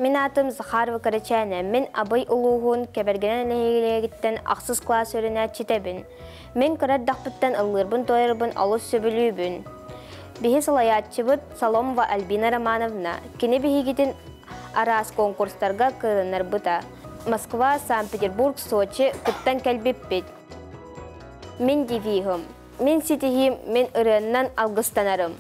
Мин аатым Захарова Кырачаана. Мин Абый улууһун Кэбэргэнэ нэһилиэгиттэн ахсыс кылаас үөрэнээччитэбин. Мин кыра эрдэхпиттэн ыллыырбын-туойарбын олус сөбүлүүбүн. Биһи салайааччыбыт Соломова Альбина Романовна. Кини биһигитин араас конкурстарга кытыннарбыта. Москва, Санкт-Петербург, Сочи кыттан кэлбиппит. Мин девиһым. Мин ситиһиим, мин ырыаннан алгыстанарым.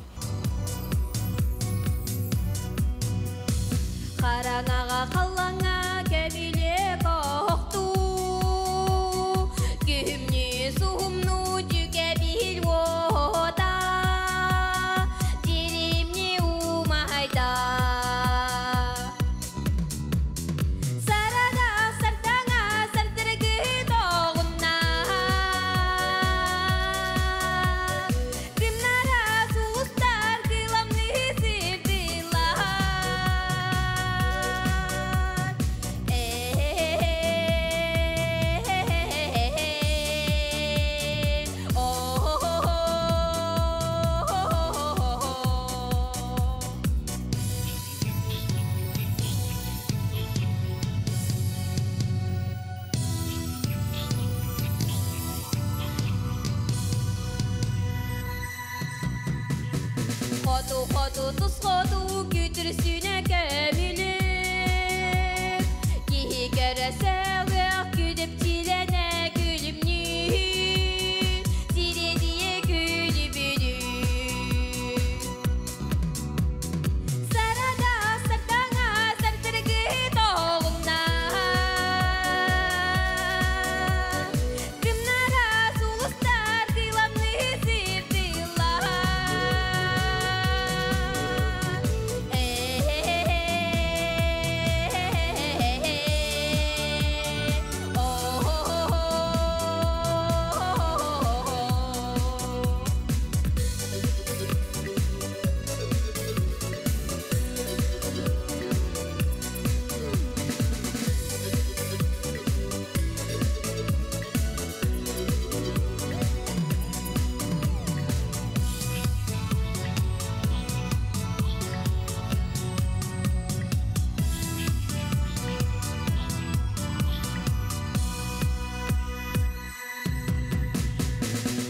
Хараҥаҕа халлаҥҥа кэбилиэ хоохтуу, Күһүмнүү суһумнуу дьүкэбил уота, Дьиримни умайда. Сарада сардаҥа сардыргы тоҕунна, Кымнара сулустар кыламныы сирдилар. Хоту хоту тус хоту күтүрсүнэ көмүлүк Киһи көрө сөҕүөх күлүпчилэнэ күлүмнүү Сирэдийэ күлүбүрүү Сарада сардаҥа сардыргы тоҕунна Кымнара сулустар кыламныы сирдилар.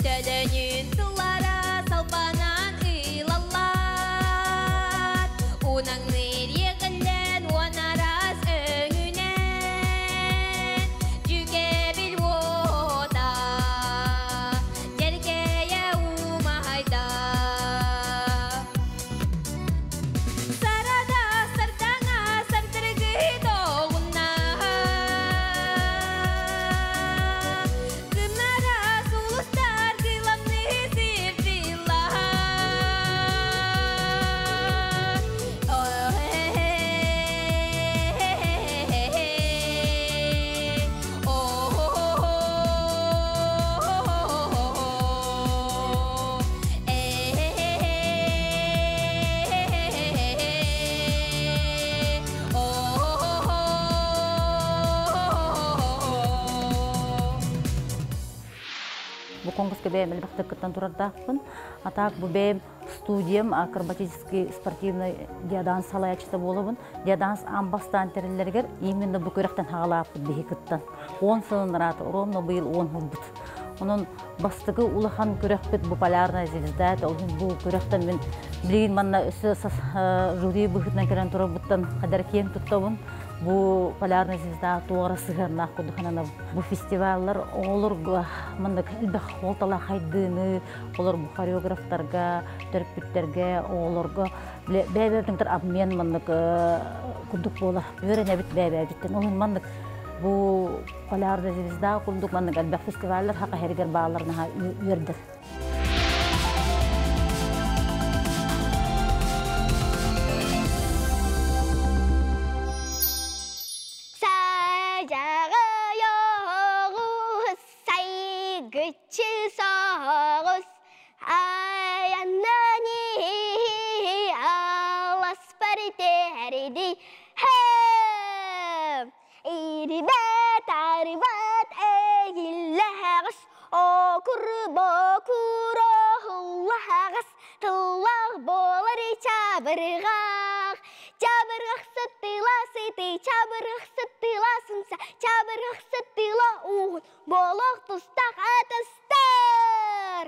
Төлөнүн тыллара салбанан ыйлаллар, Унаҥныыр иэҕиллэн уон араас өҥүнэн, Дьүкэбил уота, дьэргэйэ умайда. Сарада сардаҥа сардыргы тоҕунна, Кымнара сулустар кыламныы сирдилар. Бу конкурска бэйэм элбэхтик кыттан турардаахпын. А так бу бэйэм студиям акробатический спортивный диаданс салайааччыта буолабын. Диаданс аан бастаан тэриллэригэр именно бу күрэхтэн хаҕалааппыт биһи кыттан. 10 сылын ыраата, ровно быйыл 10 сылбыт. Онон бастакы улахан күрэхпит бу Полярная звезда, ол бу күрэхтэн мин билигин манна өссө жюри быһыытынан кэлэн турарбыттан хадара киэн туттабын. Бу Полярная звезда туора сыһыаннаах курдук сананабын. Бу фестиваллар оҕолорго маннык элбэх уолталаах хайдыыны, олор бу хореографтарга, төрөппүттэргэ, оҕолорго бэйэ-бэйэбитин обмен маннык курдук буолар. Үөрэнэбит бэйэ-бэйэбиттэн. Ол маннык бу Полярная звезда курдук маннык элбэх фестиваллар хака хэригэр баалар наһаа үөрдэр. Садьаҕайоҕус сайгыччы соҕус айаннан аласпар итээриди Ирибэт арыбат эгиллэһэҕис окур бокур оһуллаһаҕас тыллах буолар чабырҕах. Чабырҕахсыт тыла сытыы, чабырҕахсыт тыла сымса, чабырҕахсыт тыла ууһун, буолуох тустаах атастар.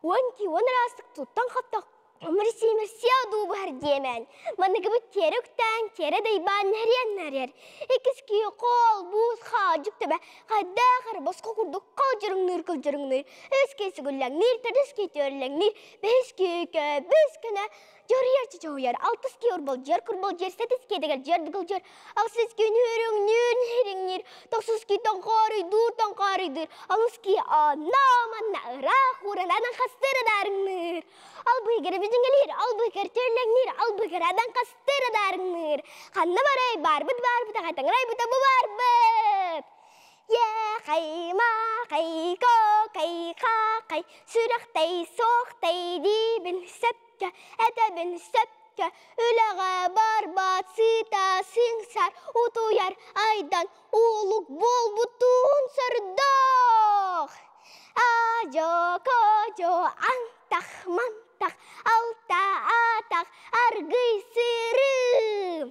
Уон ки уон ыраастык туттан хаптах Мырси-мырсиа дуу быһар диэмээн, маныгыбыт тиэрэ үктээн, тиэрэ дайбаан нэһириэн нарыар. Иккис кии қол, буус, хаадьык төбө, хайдаах эрэ босхо курдук халдьырыҥныыр кылдьырыҥныыр, үс кии сүгүллэҥниир, төрдүс кии түөрүлэҥниир, бэһис кии көбүс көнө, дьоруйар чочоһуйар, алтыс кии урбалдьыйар курбалдьыйар, сэтис кии дэгэлдьийэр дыгылдьыйар, ахсыс кии нүһүрүҥнүүр нүһүрүҥнүүр, тохсус кии тоҥхоруйдуур тоҥхоруйдуур, алыс кии онно-манна ыраах ууран хастыр адаарыҥныыр. Албыгыр бүдүҥэлиир, албыгыр түөллэҥниир, албыгыр адан хастыр адаарыҥныыр. Ханна барай барбыт барбыт, аҕайтаҥырайбыта бу барбыт. Е хайма хайко кай ха кай сүрэхтэй суохтай диибин сөпкө этэбин сөпкө үлэҕэ барбат сыта сыҥсар утуйар айдан улук буолбутун сордоох. Ажо-кожо антах мантах алта атах аргый сырым.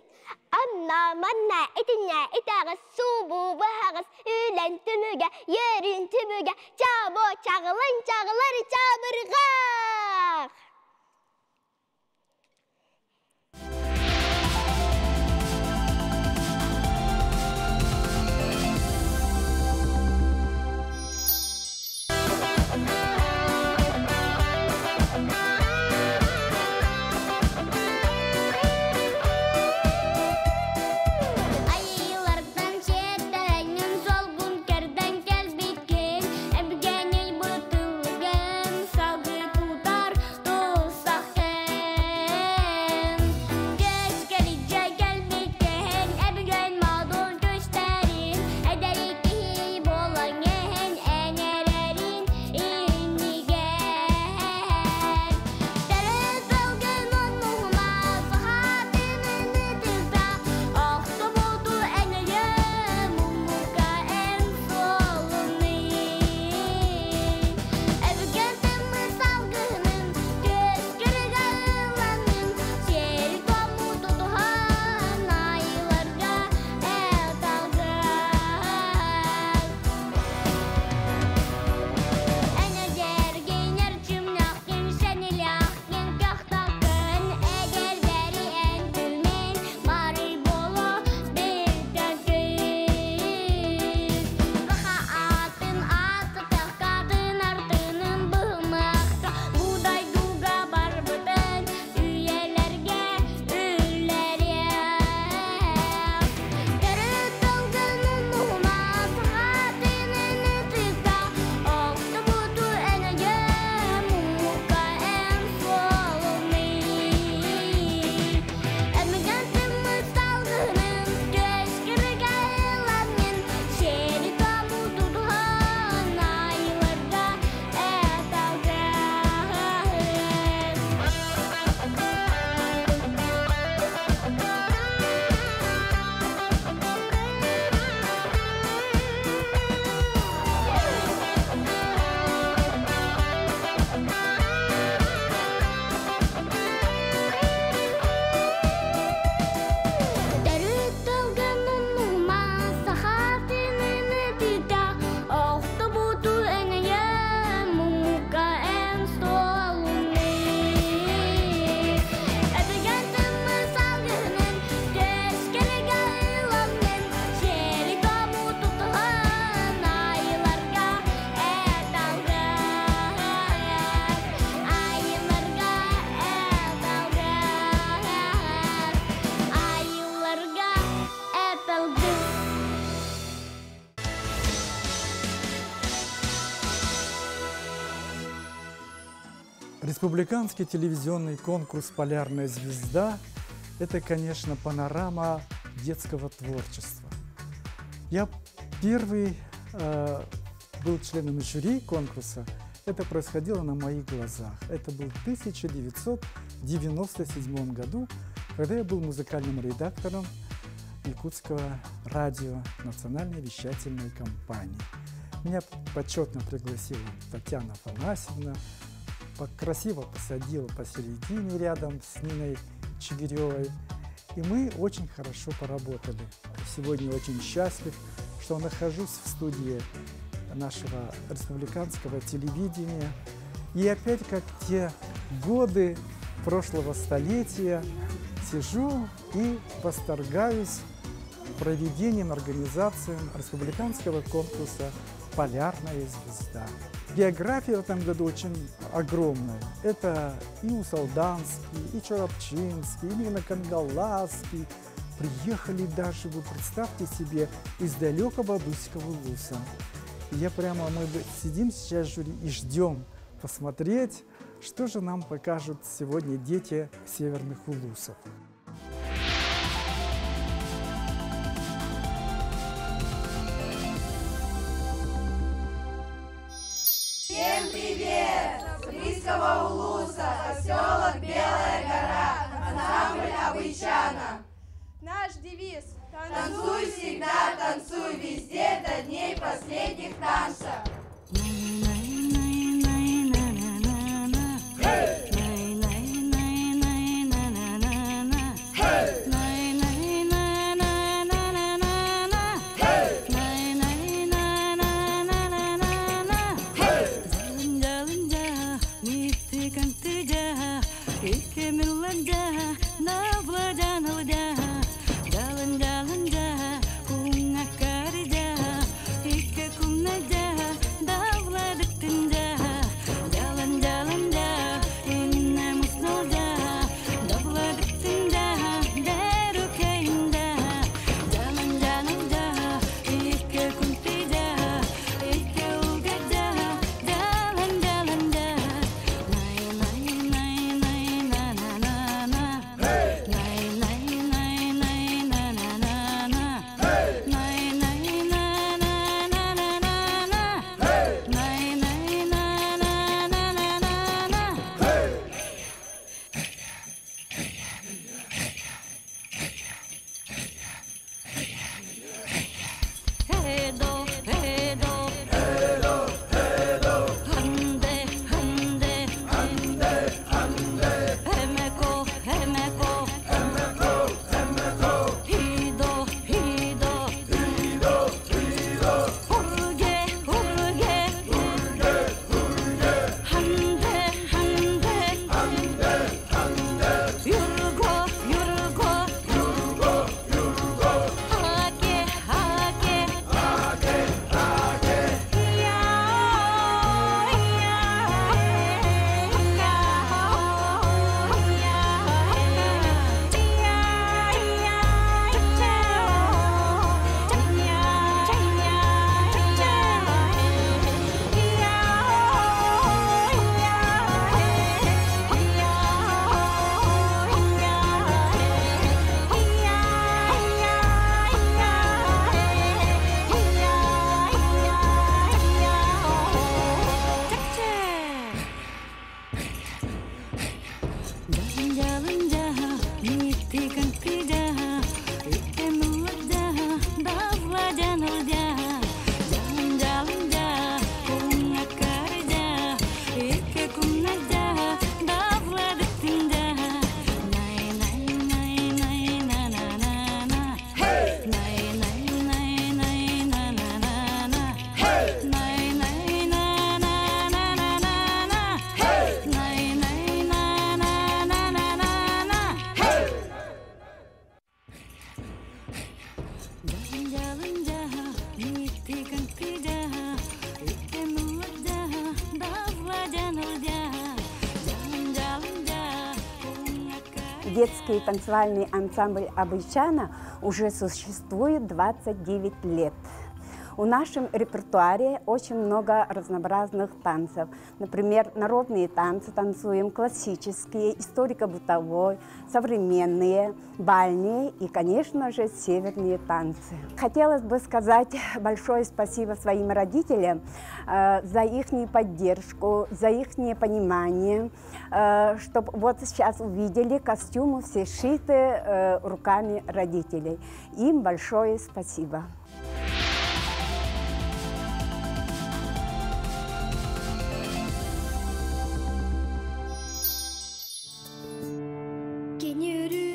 Анна манна итиннэ итэҕэс субу быһаҕас үлэн түмүгэ ерүн түмүгэ чабо чаҕылан чаҕылар чабырҕах. Айылардан сиэттэрэнин солгун кэрдэн кэлбиккин, Эбгений бытылгын салгы тутар тусахын. Кэскэлиджэ кэлбиккин, эбген мадун көстәрин, Эдэри киһи болаҥын эҥэрэрин иннигэр. Төрүт тылгын оннуһума, сахатынын ытыкта, Охтобуту эҥэйэ, муммука эн суолуны. Эбиген тымны салгынын, көскөрүгэ ыланын, Сиэри тому тутуһан, айыларга эталгар. Энергергин эрчимнэхкин, сэнилэхкин, көхтөккүн, Эгэрдэри эн түмэн, барый боло билтэккин. Саха атын аатытахкатын артынын быһымахта, Будайдуга барбытын үйэлэргэ үллэриэх. Төрүт тылгын умнума, сахатынын ытыкта, Охтобуту энэйэ, муммука эн суолуны. Эмигэн тыммыт салгынын, көскүрүгэ ыланын, Сиэри тому тутуһан, айыларга эталгар. Төрүт тылгын умнума, сахатынын ытыта, Охтобуту эҥэйэ, муммука эн суолуны. Эбигэн тымны салгынын, көскөрүгэ ыланын, Сиэри тому тутуһан, айыларга эталгар. Айыларга эталгар. Айыларга эталгар. Республиканский телевизионный конкурс «Полярная звезда» – это, конечно, панорама детского творчества. Я первый был членом жюри конкурса. Это происходило на моих глазах. Это был 1997 году, когда я был музыкальным редактором Якутского радио Национальной вещательной компании. Меня почетно пригласила Татьяна Афанасьевна, красиво посадила посередине рядом с Ниной Чигиревой. И мы очень хорошо поработали. Сегодня очень счастлив, что нахожусь в студии нашего республиканского телевидения. И опять, как те годы прошлого столетия, сижу и восторгаюсь проведением организации республиканского конкурса «Полярная звезда». География в этом году очень огромная. Это и Усалданский, и Чурапчинский, и Мирно-Кангаласский. Приехали даже, вы представьте себе, из далекого Абыйского улуса. Я прямо, мы сидим сейчас в жюри и ждем посмотреть, что же нам покажут сегодня дети северных улусов. Всем привет! С Абыйского улуса, поселок Белая гора, ансамбль Абыйчана. Наш девиз Танцуй всегда, танцуй везде, до дней последних танцев. Детский танцевальный ансамбль «Абыйчана» уже существует 29 лет. В нашем репертуаре очень много разнообразных танцев. Например, народные танцы танцуем, классические, историко-бытовой, современные, бальные и, конечно же, северные танцы. Хотелось бы сказать большое спасибо своим родителям за их поддержку, за их понимание, чтобы вот сейчас увидели, костюмы все сшиты руками родителей. Им большое спасибо. Кини өрүү.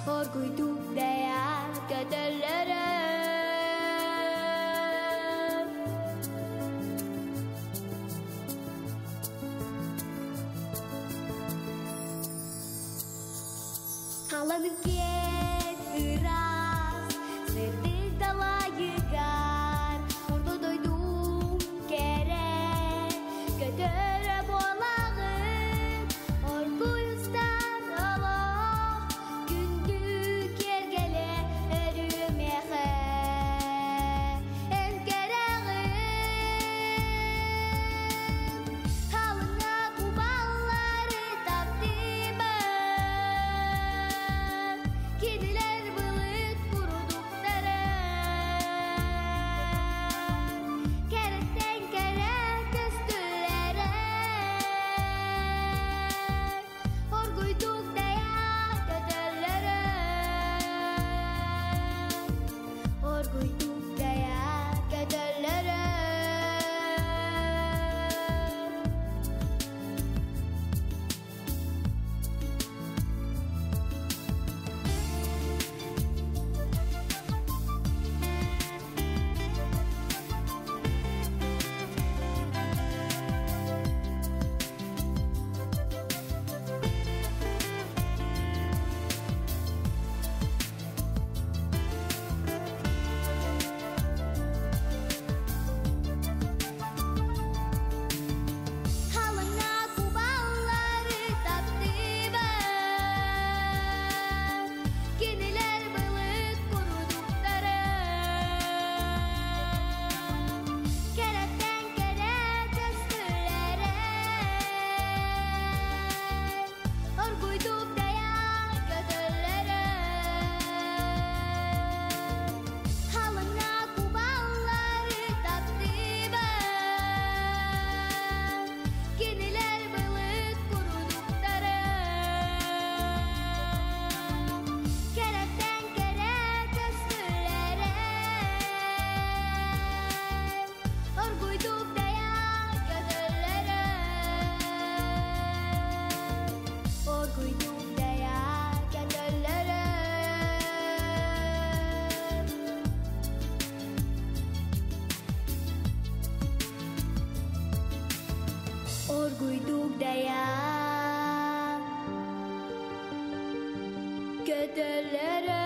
Оргуйдук дайа көтөллөрө. Халан киэн ыраас, сырдык далайыгар, орто дойдум кэрэ, көтөрө буолаҕын, оргуй устар олох, күндү киэргэлэ өрүмэхэ, эн кэрэҕин. Халыҥа кубаллары таптыыбын, кинилэр былыт курдуктары. Кэрэттэн кэрэ көстүүлэрэ, оргуйдук дайа көтөллөрө. Оргуйдук дайа көтөллөрө. Халыҥа кубаллары таптыыбын, кинилэр былыт курдуктары. Кэрэттэн кэрэ көстүүлэрэ, оргуйдук дайа көтөллөрө. Халыҥа кубаллары таптыыбын, кинилэр былыт курдуктары. Кэрэттэн кэрэ көстүүлэрэ, оргуйдук дайа көтөллөрө. Оргуйдук дайа көтөллөрө. Оргуйдук дайа көтөллөрө.